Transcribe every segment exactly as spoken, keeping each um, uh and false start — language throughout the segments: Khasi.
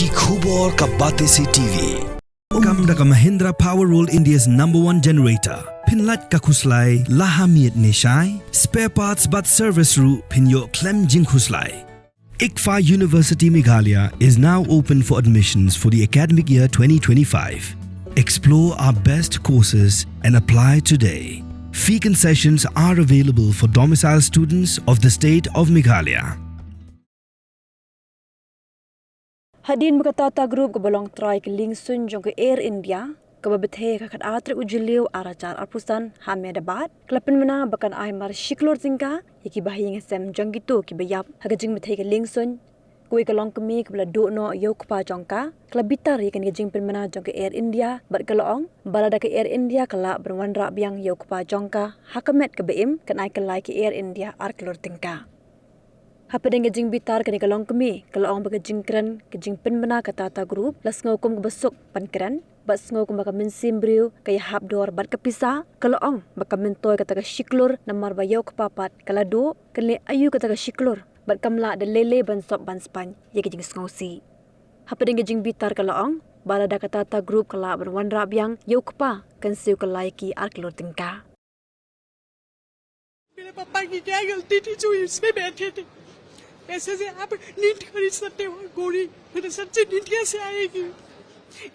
Ki khubor ka Batesi T V. Kam da ka Mahindra Power World, India's number one generator. Pynlait ka khuslai la ha miet ne shai. Spare parts bad service ruh phin ïoh khlem jingkhuslai. ICFAI University Meghalaya is now open for admissions for the academic year twenty twenty-five. Explore our best courses and apply today. Fee concessions are available for domicile students of the state of Meghalaya. Hadien ba ka Tata Group kaba long trai ka liengsuiñ jong ka Air India, kaba bthei ha ka khatar tarik u Jylliew arhajar arphew san ha Ahmedabad, ka la pynbna ba kan ai mar shi klur tyngka ïa kiba ha ïing ha sem jong kito kiba ïap ha ka jingbthei ka liengsuiñ. Kawei ka longkmie kaba la duh noh ïa u kpa jong ka, ka la bitar ïa kane ka jingpynbna jong ka Air India bad ka la ong ba lada ka Air India ka lah ban wanrah biang ïa u kpa jong ka ha ka met kaba im, kan ai kylla ïa ka Air India ar klur tyngka. Hapdeng ka jingbitar, kane ka longkmie ka la ong ba ka jingkren, ka jingpynbna ka Tata Group la sngew kum kaba suk ban kren, bad sngew kumba ka mynsiem briew ka ïahap dor bad ka pisa. Ka la ong ba ka myntoi kata ka shi klur namar ba ïa u kpa pat ka la duh, kan leh aïu kata ka shi klur, bad kam lah da lei lei ban sop ban spaiñ ïa ka jingsngewsih. Hapdeng ka jingbitar, ka la ong ba lada ka Tata Group ka lah ban wanrah biang ïa u kpa, kan siew kylla ïa ki ar klur tyngka. मेरे पापा की क्या गलती थी जो इसमें बैठे थे? पैसे से आप नींद खरीद सकते हो, गोली। मेरे सच्ची नींद कैसे आएगी?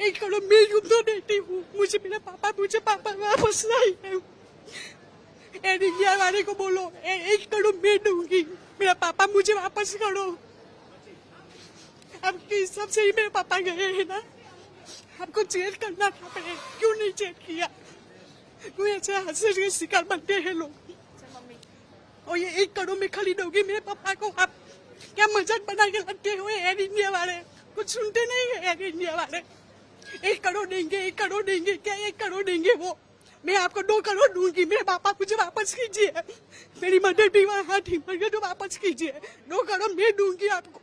एक करोड़ मैं यूं तो देती हूँ, मुझे मेरा पापा, मुझे पापा वापस लाइए। एयर इंडिया वाले को बोलो, ए-, एक करोड़ मैं दूंगी, मेरा पापा मुझे वापस करो। आपके हिसाब से ही मेरे पापा गए हैं ना, आपको चेक करना था पहले, क्यों नहीं चेक किया? क्यों ऐसे हादसे का शिकार बनते हैं लोग? और ये एक करोड़ में खरीदोगे मेरे पापा को आप? क्या मजाक बना के लगते हो एयर इंडिया वाले? कुछ सुनते नहीं है एयर इंडिया वाले। एक करोड़ देंगे, एक करोड़ देंगे, क्या एक करोड़ देंगे वो? मैं आपको दो करोड़ दूंगी, मेरे पापा मुझे वापस कीजिए। मेरी मदर भी वहाँ थी, मर गई तो वापस कीजिए। दो करोड़ मैं दूंगी आपको,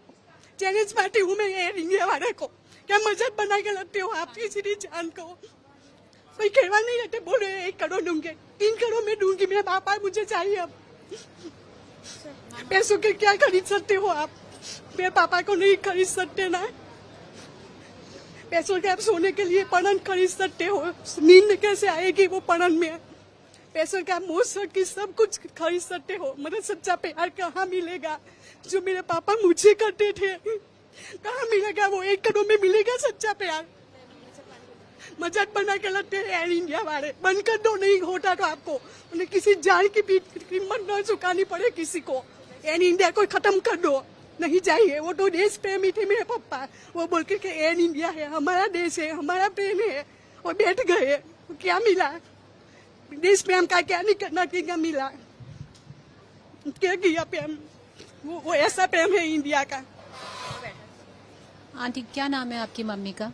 चैलेंज मारती हूँ मैं एयर इंडिया वाले को। क्या मजाक बना के लगते हो आप किसी की जान को? कोई कहवा नहीं रहते, बोले एक करोड़ दूंगे, तीन करोड़ मैं दूंगी, मेरे पापा मुझे चाहिए अब। पैसों के क्या खरीद सकते हो आप? मेरे पापा को नहीं खरीद सकते ना। पैसों के आप सोने के लिए पलंग खरीद सकते हो, नींद कैसे आएगी वो पलंग में? पैसों के आप मौत की सब कुछ खरीद सकते हो, मगर सच्चा प्यार कहाँ मिलेगा जो मेरे पापा मुझे करते थे? कहाँ मिलेगा वो? एक करोड़ में मिलेगा सच्चा प्यार? मजाक बना के लगते हैं एयर इंडिया वाले। बंद कर दो, नहीं होता तो आपको उन्हें किसी जान की भी कीमत ना चुकानी पड़े किसी को। एयर इंडिया को खत्म कर दो, नहीं चाहिए। वो तो देश प्रेमी थे मेरे पापा, वो बोल के कि एयर इंडिया है, हमारा देश है, हमारा प्रेम है। वो बैठ गए, क्या मिला? देश प्रेम का क्या नहीं करना, क्या मिला? क्या किया प्रेम? वो, वो ऐसा प्रेम है इंडिया का। आंटी, क्या नाम है आपकी मम्मी का?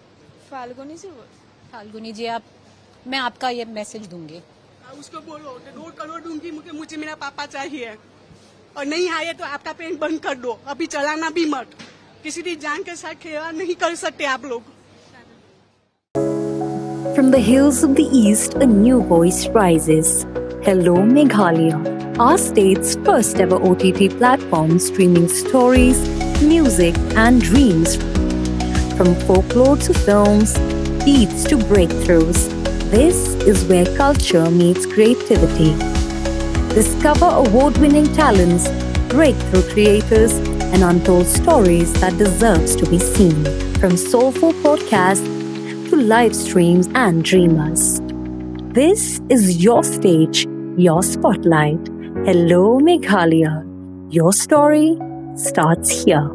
फाल्गुनी से बोल। फाल्गुनी जी, आप, मैं आपका ये मैसेज दूंगी। हाँ, उसको बोलो कि दो करोड़ दूंगी, मुझे, मुझे मेरा पापा चाहिए। और नहीं आए तो आपका पेन बंद कर दो, अभी चलाना भी मत। किसी की जान के साथ खिलवाड़ नहीं कर सकते आप लोग। From the hills of the East, a new voice rises. Hello, Meghalaya, our state's first ever O T T platform streaming stories, music, and dreams. From folklore to films, beats to breakthroughs, this is where culture meets creativity. Discover award winning talents, breakthrough creators, and untold stories that deserves to be seen. From soulful podcasts to live streams and dreamers. This is your stage, your spotlight. Hello, Meghalaya. Your story starts here.